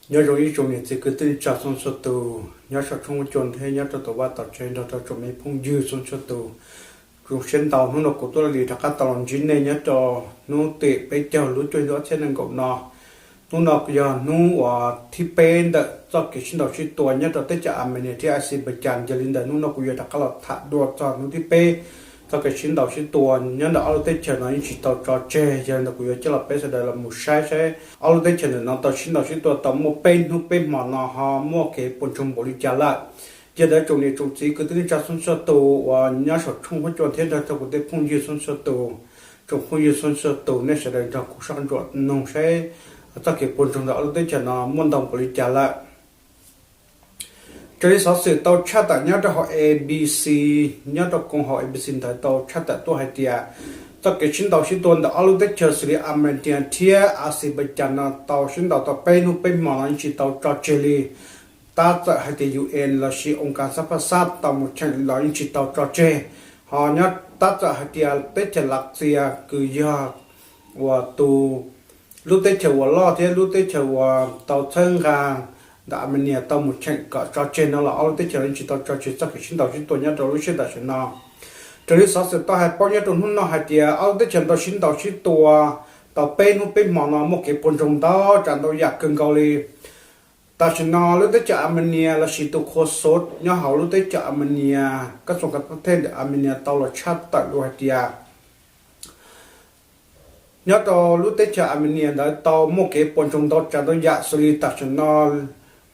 Nyob zoo ib tsoom niam txiv kwv tij neej tsa txhua txhua tus nyob saum tshooj huab cua thiab nyob rau tom vaj tom tsev nrog rau tsoom me phooj ywg txhua txhua tus. Zoo siab ntau hnub no kuv Tub Laj Lis rov qab tau los ntsib nej nyob rau hnub tim peb caug lub cuaj hli ob txhiab nees nkaum no. Hnub no yog hnub uas thib peb ntawm txoj kev sib ntaus sib tua nyob rau teb chaws Armenia thiab Azerbaijan. Yog li ntawd hnub no kuv yuav rov qab los tham dua txog hnub thib peb txoj kev sib ntaus sib tua nyob ntawm ob lub teb chaws no yeej tsis tau tso tseg. Yog li ntawd kuv yuav coj los peb sawv daws los mus saib saib ob lub teb chaws ntawm no tau sib ntaus sib tua tau muaj peb hnub peb hmo no ho muaj kev puas ntsoog npaum li cas lawm. Yog li ntawd tsoom niam tsoom txiv kwv tij neej tsa txhua txhua tus uas nyob saum tshooj huab cua thiab nrog rau kuv tej phooj ywg txhua txhua tus, tsoom phooj ywg txhua txhua tus nej sawv daws nrog kuv soj ntsuam mloog saib txoj kev puas ntsoog ntawm ob lub teb chaws no muaj ntau npaum li cas lawm. Raws li xov xwm tau tshaj tawm nyob rau hauv A B C, nyob rau koom haum A B C ntawd tau tshaj tawm tuaj hais tias txoj kev sib ntaus sib tua ntawm ob lub teb chaws xws li Armenia thiab Azerbaijan no tau sib ntaus tau peb hnub peb hmo no yeej tsis tau tso tseg li. Tab txawm hais tias U N lossis oo kas xab phaj xab tau mus cheem los yeej tsis tau tso tseg. Ho nyob tab txawm hais tias teb chaws Lav Xias kws yog uas tus lub teb chaws uas loj thiab lub teb chaws uas tau txhawb nqa ntawm Armenia tau mus cheem kom tso tseg no los ob lub teb chaws no yeej tsis tau tso tseg txoj kev sib ntaus sib tua nyob rau lub sij hawm tam sim no. Raws li xov xwm tau hais paub nyob rau hnub no hais tias ob lub teb chaws tau sib ntaus sib tua tau peb hnub peb hmo no muaj kev puas ntsoog ntau tsav ntau yam kawg nkaus li. Tam sim no lub teb chaws Armenia lossis tus khuas xov nyob hauv lub teb chaws Armenia, kab xoo ka tej ntawm Armenia tau los tshaj tawm dua hais tias nyob rau lub teb chaws Armenia ntawd tau muaj kev puas ntsoog ntau tsav ntau yam xws li tam sim no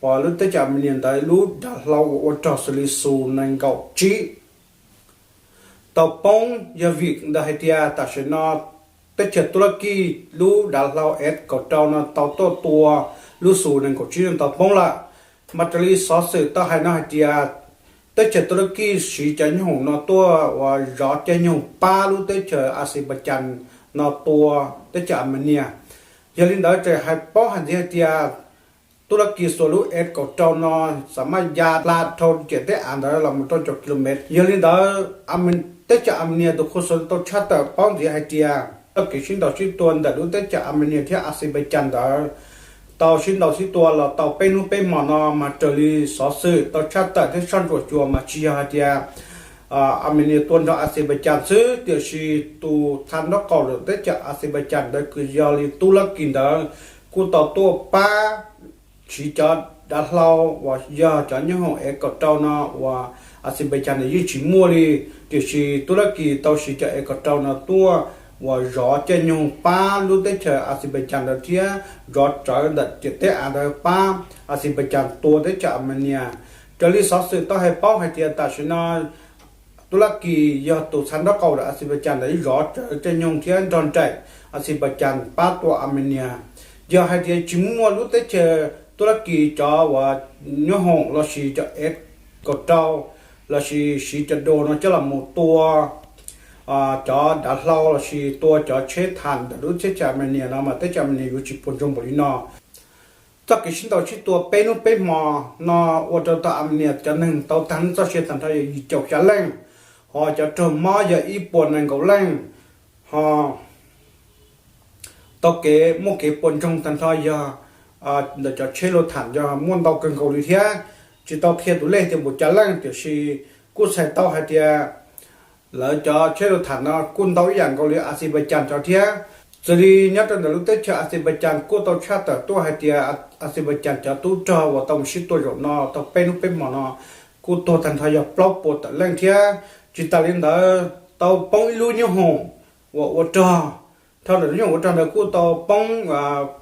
uas lub teb chaws Armenia ntawd lub dav hlau uas ua rog xws li xus nees nkaum tsib tau poob. Yog vim ntawd hais tias tam sim no teb chaws Tub Laj Kis lub dav hlau S kaum rau no tau tuaj tua lub xus nees nkaum tsib no tau poob lawm. Mas raws li xov xwm tau hais no hais tias teb chaws Tub Laj Kis siv cov nyoob hoom no tuaj uas zov caij nyoog pab lub teb chaws Azerbaijan no tua teb chaws Armenia. Yog li ntawd tseem hais paub hais ntxiv hais tias Tub Laj Kis xuas lub S kaum rau no xam maj ya hla dhau ciam teb av ntawd los mus rau caum kilomev. Yog li ntawd teb chaws Armenia tus khuas xov tau tshaj tawm paub ntxiv hais tias txoj kev sib ntaus sib tua ntawm lub teb chaws Armenia thiab Azerbaijan ntawd tau sib ntaus sib tua los tau peb hnub peb hmo no mas raws li xov xwm tau tshaj tawm thiab soj ntsuam xyuas mas tsis yog hais tias Armenia tua nrog Azerbaijan xwb, tiam sis tus txha nraub qaum ntawm teb chaws Azerbaijan ntawd kws yog li Tub Laj Kis ntawd kuj tau tuaj pab siv cov dav hlau uas yog cov nyoob hoom S kaum rau no uas Azerbaijan ntawd yeej tsis muaj li. Tiam sis Tub Laj Kis tau siv cov S kaum rau no tuaj uas zov caij nyoog pab lub teb chaws Azerbaijan ntawd thiab zov tsawv ntawm ciam teb av ntawd pab Azerbaijan tua teb chaws Armenia. Raws li xov xwm tau hais paub hais tias tam sim no Tub Laj Kis yog tus txha nraub qaum ntawm Azerbaijan ntawd zov tsawv caij nyoog thiab nrog nraim Azerbaijan pab tua Armenia. Yog hais tias tsis muaj lub teb chaws Tub Laj Kis cov uas nyoob hoom lossis cov S kaum rau lossis siv cov drone no coj los mus tua cov dav hlau lossis tua cov tsheb thas ntawm lub teb chaws Armenia no mas teb chaws Armenia yuav tsis puas ntsoog npaum li no. Txoj kev sib ntaus sib tua peb hnub peb hmo no ua rau tau Armenia cov neeg tau tag txoj sia tag nrho yog yim caum xya leej, ho cov raug mob yog ib puas nees nkaum leej, ho tau kev muaj kev puas ntsoog tag nrho yog ntawm cov tsheb luv tham yog muaj ntau kawg nkaus li thiab. Tsis tau qhia tus lej tias npaum cas leej, tiam sis kuj txhais tau hais tias lawv cov tsheb luv tham no kuj ntau ib yam nkaus li Azerbaijan cov thiab. Xws li nyob rau ntawm lub teb chaws Azerbaijan kuj tau tshaj tawm tuaj hais tias Azerbaijan cov tub rog uas tau mus sib tua zaum no tau peb hnub peb hmo no kuj tuag tag nrho yog plaub puas tawm leej thiab. Tsis tas li ntawd tau poob ib lub nyoob hoom uas ua rog, dhau ntawm lub nyoob hoom ua rog ntawd kuj tau poob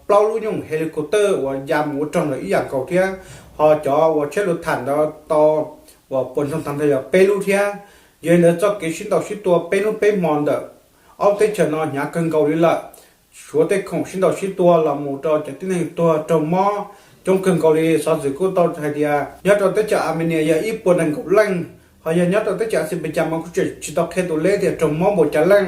plaub lub nyoob hoom helicopter uas ya mus ua rog ntawd ib yam nkaus thiab. Ho cov uas tsheb luv tham ntawd tau uas puas ntsoog tag nrho yog peb lub thiab. Yog li ntawd txoj kev sib ntaus sib tua peb hnub peb hmo ntawm ob lub teb chaws no hnyav kawg nkaus li lawm. Suav tej khoom sib ntaus sib tua los mus rau cov tib neeg tuag raug mob coob kawg nkaus li. Xov xwm kuj tau hais tias nyob rau teb chaws Armenia yog ib puas nees nkaum leej, ho yog nyob rau teb chaws Azerbaijan mas kuj tseem tsis tau qhia tus lej tias raug mob npaum cas leej.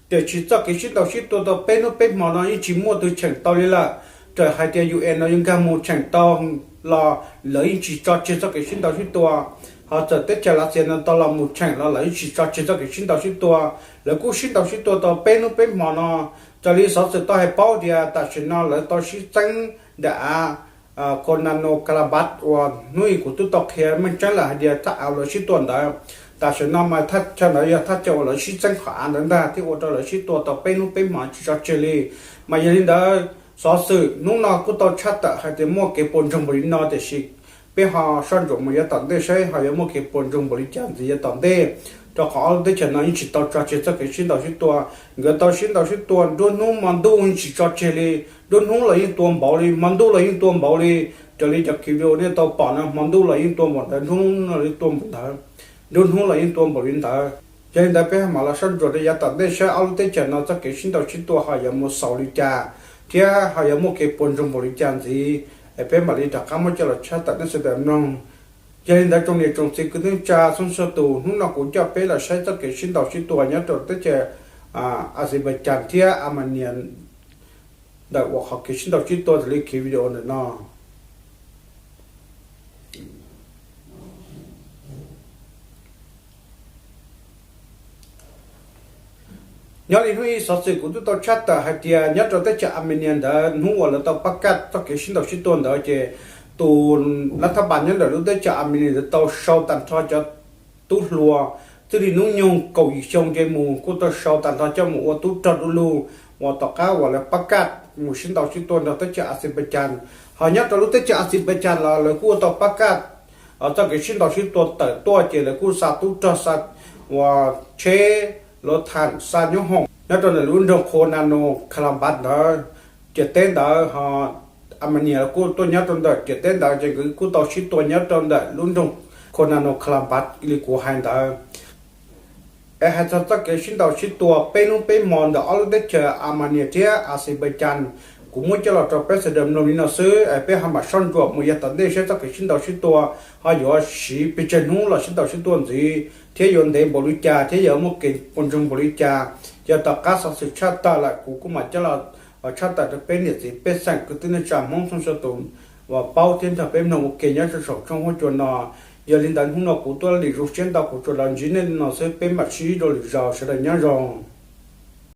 Tiam sis txoj kev sib ntaus sib tua tau peb hnub peb hmo no yeej tsis muaj tus cheem tau li lawm. Txawm hais tias U N no yuav nkag mus cheem tau los lawv yeej tsis tso tseg txoj kev sib ntaus sib tua. Ho txawm teb chaws Lav Xias no tau los mus cheem los lawv yeej tsis tso tseg txoj kev sib ntaus sib tua. Lawv kuj sib ntaus sib tua tau peb hnub peb hmo no. Raws li xov xwm tau hais paub tias tam sim no lawv tau sib txeeb ntawm av Khonano Kalabat uas hnub ib kuv twb tau qhia meej tseeb lawm hais tias thaj av lawv sib tua ntawd, tam sim no mas thaj chaw ntawd yog thaj chaw uas lawv sib txeeb qhov av ntawd ntag thiab ua rau lawv sib tua tau peb hnub peb hmo tsis tso tseg li. Mas yog li ntawd, xov xwm hnub no kuj tau tshaj tawm hais tias muaj kev puas ntsoog npaum li no, tiam sis peb ho soj ntsuam mus yav tom ntej saib ho yuav muaj kev puas ntsoog npaum li cas ntxiv yav tom ntej, rau qhov ob lub teb chaws no yeej tsis tau tso tseg txoj kev sib ntaus sib tua. Nkawd tau sib ntaus sib tua nruab hnub hmo ntuj yeej tsis tso tseg li. Nruab hnub los yeej tua npaum li, hmo ntuj los yeej tua npaum li. Raws li cov video nej tau pom no, hmo ntuj los yeej tua npaum ntawd, nruab hnub los yeej tua npaum ntawd, nruab hnub los yeej tua npaum li ntawd. Yog li ntawd peb ho mam los soj ntsuam rau yav tom ntej saib ob lub teb chaws no txoj kev sib ntaus sib tua ho yuav mus xaus li cas, thiab ho yuav muaj kev puas ntsoog npaum li cas ntxiv, es peb mam li rov qab muab coj los tshaj tawm nej sawv daws mloog. Yog li ntawd tsoom niam tsoom txiv kwv tij neej tsa txhua txhua tus, hnub no kuv coj peb los saib txoj kev sib ntaus sib tua nyob rau teb chaws Azerbaijan thiab Armenia ntawm uas qhov kev sib ntaus sib tua raws li kev video ntawm no. Nyob li hnub ib xov xwm kuv twb tau tshaj tawm hais tias nyob rau teb chaws Armenia ntawd hnub uas lawv tau pab kaj txoj kev sib ntaus sib tua ntawd ces tus lav thab npas nyob ntawm lub teb chaws Armenia ntawd tau sau tag nrho cov tub hluas txij li hnub nyoog kaum yim xyoo nce mus kuj tau sau tag nrho coj mus ua tub rog du lug uas tom qab uas lawv pab kaj mus sib ntaus sib tua nrog teb chaws Azerbaijan. Ho nyob rau lub teb chaws Azerbaijan los lawv kuj ua tau pab kaj txoj kev sib ntaus sib tua tawm tuaj ces lawv kuj xa tub rog, xa uas tsheb, lawv tham xa nyob hoom nyob rau ntawm lub nroog Khonano Khalambat ntawd, ciam teb ntawd ho Armenia kuj tuaj nyob rau ntawm ciam teb ntawd ces nkawd kuj tau sib tua nyob rau ntawm lub nroog Khonano Khalambat li kuv hais ntawd. Es hais txog txoj kev sib ntaus sib tua peb hnub peb hmo ntawm ob lub teb chaws Armenia thiab Azerbaijan, kuv muab coj los rau peb sawv daws mloog li no xwb, es peb ho mam soj ntsuam mus yav tom ntej saib txoj kev sib ntaus sib tua ho yuav siv pes tsawg hnub los sib ntaus sib tua ntxiv thiab yuav ntev npaum li cas thiab yuav muaj kev puas ntsoog npaum li cas. Yog tom qab xov xwm tshaj tawm lawm kuv kuj mam coj los tshaj tawm rau peb niam txiv pej xeem kwv tij neej tsa Hmoob txhua txhua tus uas paub thiab nrog peb mloog ua ke nyob rau saum tshooj huab cua no. Yog li ntawd hnub no kuv tuaj lwm zoo siab ntau, kuv tsuas los ntsib nej li no xwb, peb mam sib ntsib dua lwm zaus, sawv daws nyob zoo.